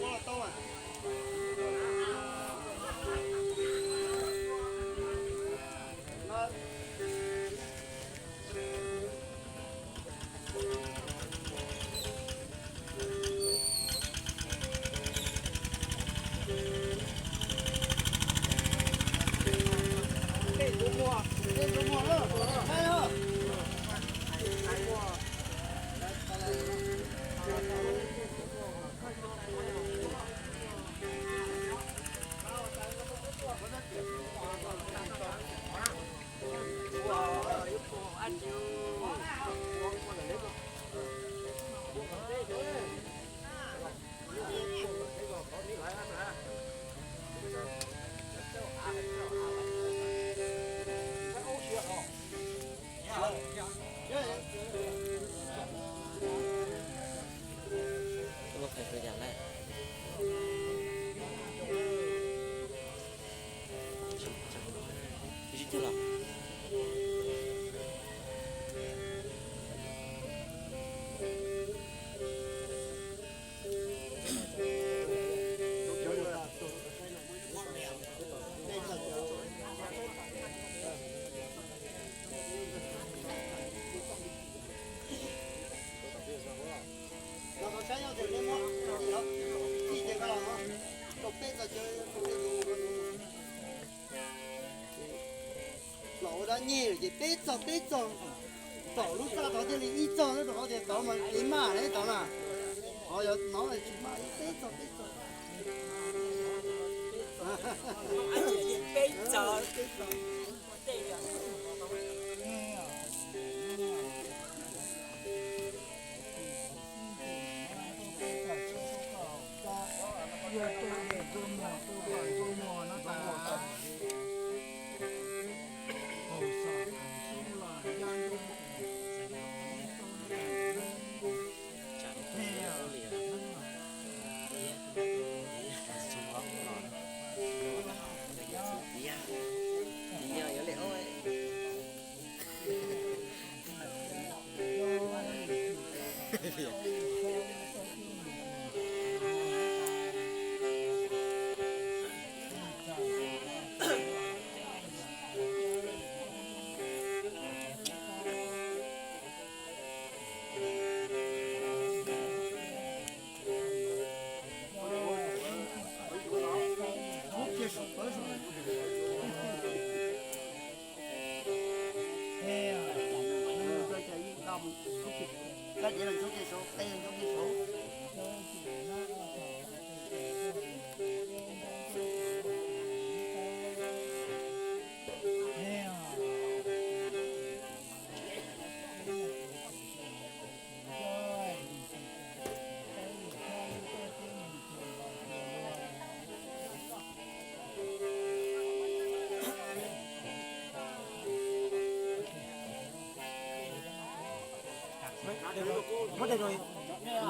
Los tau saib no ces nej muab txij ces nqa los no, rau peb txog ces rau peb tus los ua dab nyeg ces peb txog peb txog, tom lub txaj tod thiaj li ib txog, rau qhov tias tod mas kev maj ne tod na, qhov yog no tsis maj, peb txog peb txog.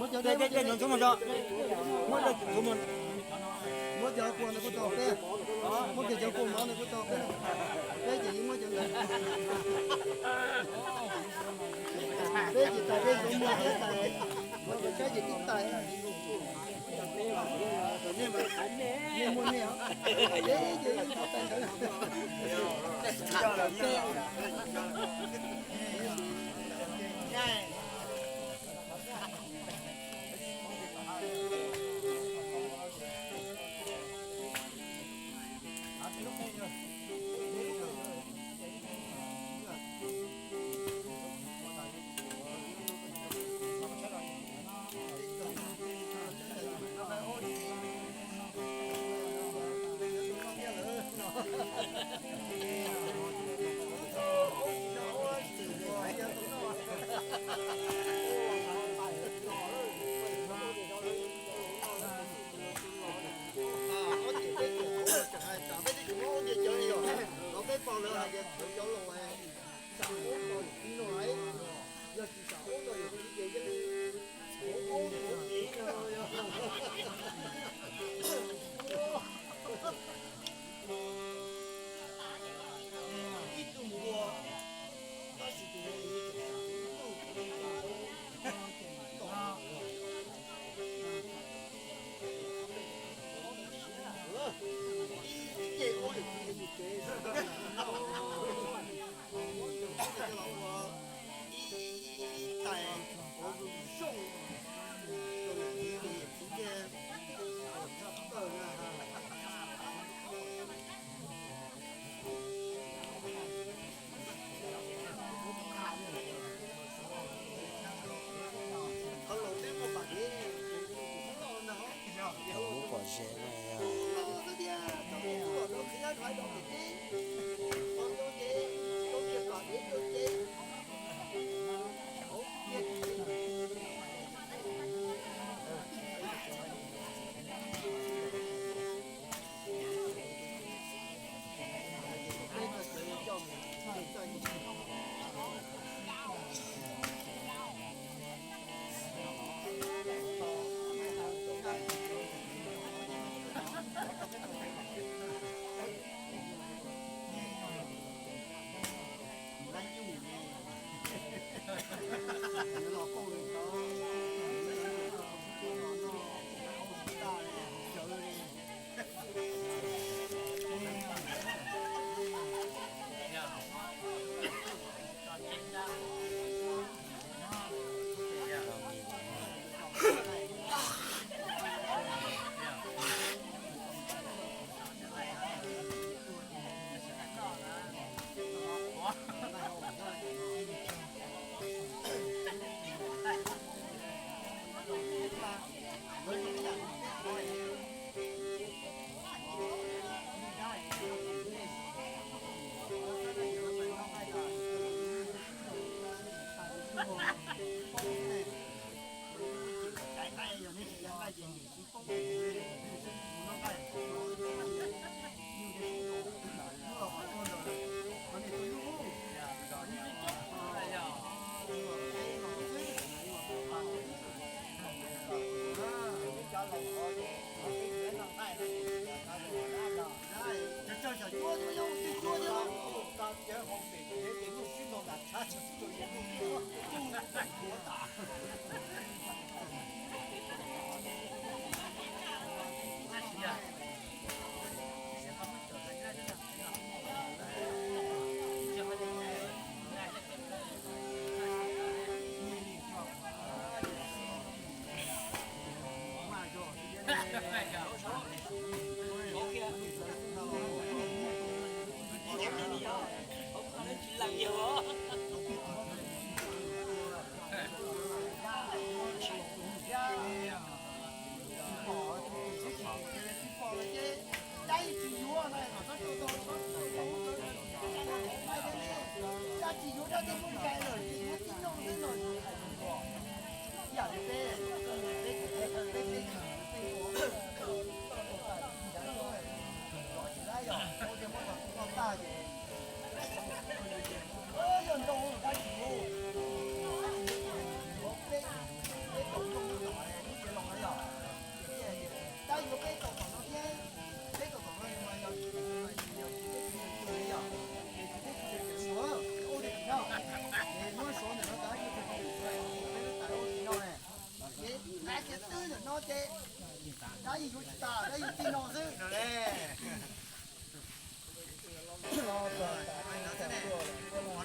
Muab cov dej no ntxuav mus tso, muab cov kua no kuj tau peb, muab kiag cov kua mov no kuj tau peb, peb ces yeej muab cov ntawd, peb ces tais peb ntxuav muag thiab tais, muab saib ces tib tais. Qhov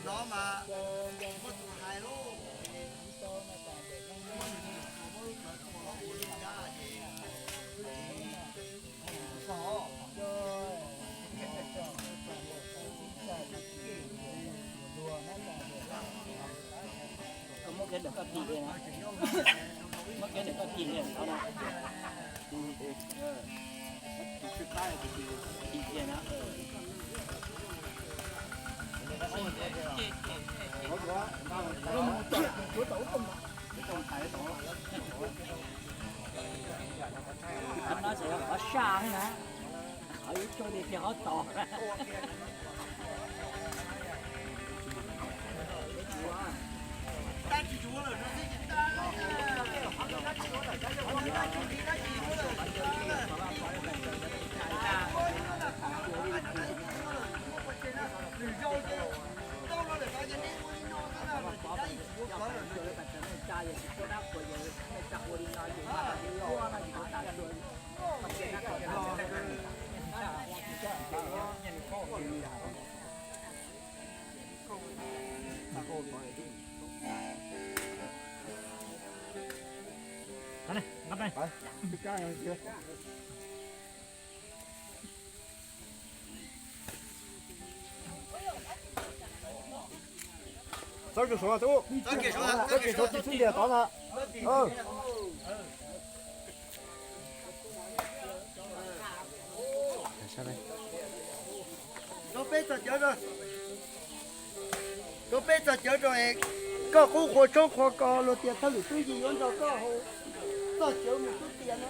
no mas muaj tus hais lauj, muab nws tus muab lawv tua los ua li cas ces muab kiag ntawm koj tim li na, muab kiag ntawm koj tim li no na. Tim kiag na. Qhov no ces yog qhov saj na, qhov ib tug tiag tiag qhov tos. Txhob kev suav, txhob kev suav, tib xub ntiag tod ntag. Rau peb txog cawv rau, rau peb txog cawv rau es koj qub qhua tshoob qhua kos luag tias thawj lwm twb yim yuav nrog koj haus txog cawv mus xub tias no.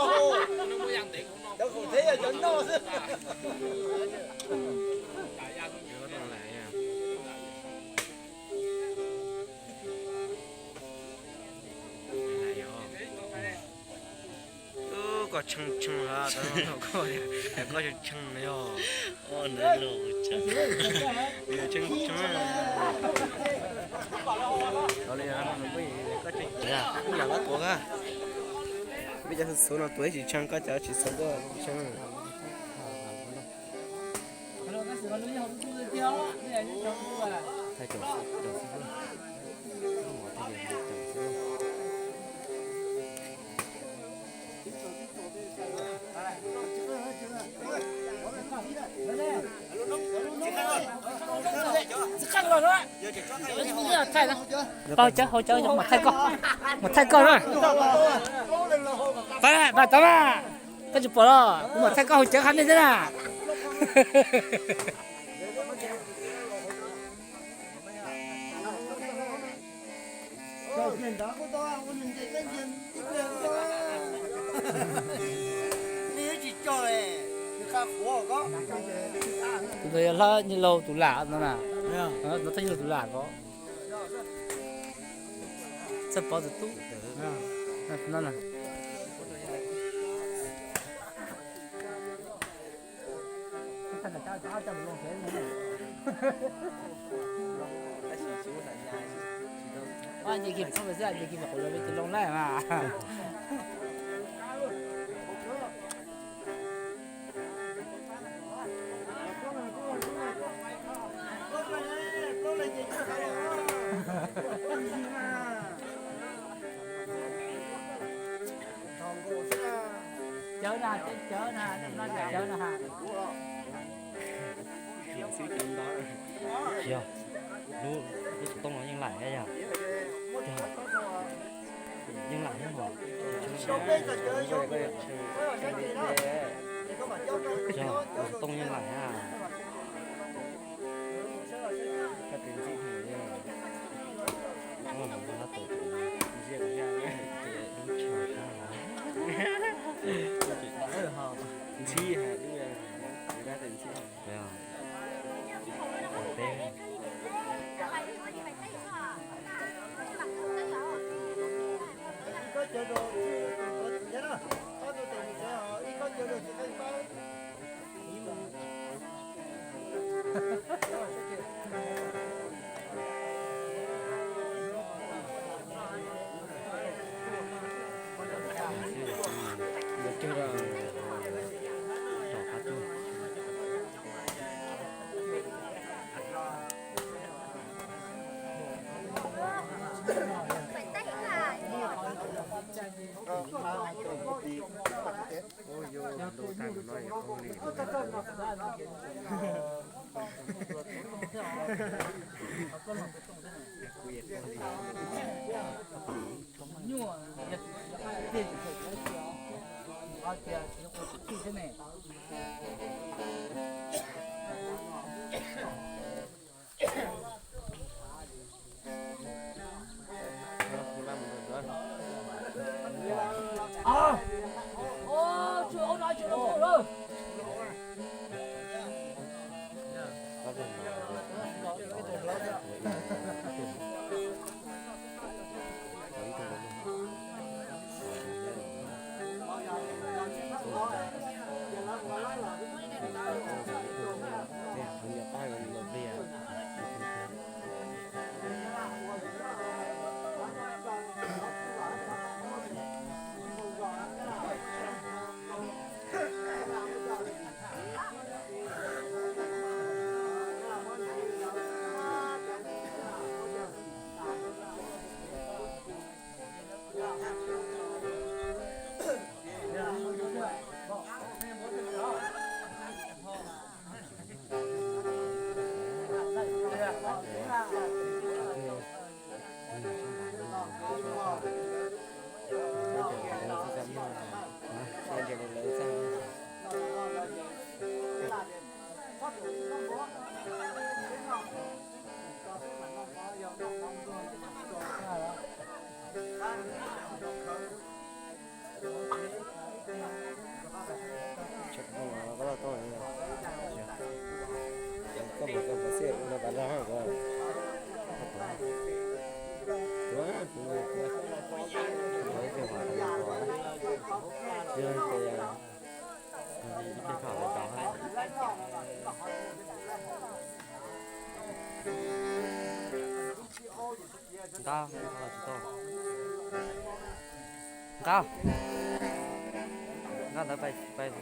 Cov hau thiab yog cov noj xwb. Koj tshee tshee, koj tshee tshee no yog tshee tshee. Peb cov xov no tuav tsis tshee, koj cov tsis xov tuaj tshee. Thaij, thaij, thaij koj, mus thaij koj na. Pab, pab tov na, koj tsis pom los kuv mam thaij koj hauv cawv qhov nej thiab na. Tus ntawd yog hlob Nyiaj Lauj tus lam no na. No thaj Nyiaj Lauj tus lam ko. Txawj pov tus tub no na. Ces kis plooj xwb, ces kis plooj lawm, peb tsis loo lawm mas. Cawv na, cawv na, no cawv na ha. Tsis yog, lub, lub xov tooj no yeej laim thiab yog. Yeej laim thiab hos. Yog, lub xov tooj yeej laim thiab. Ntxhib, ntxhib. Nqa, nqa, nqa ntawd pais, pais.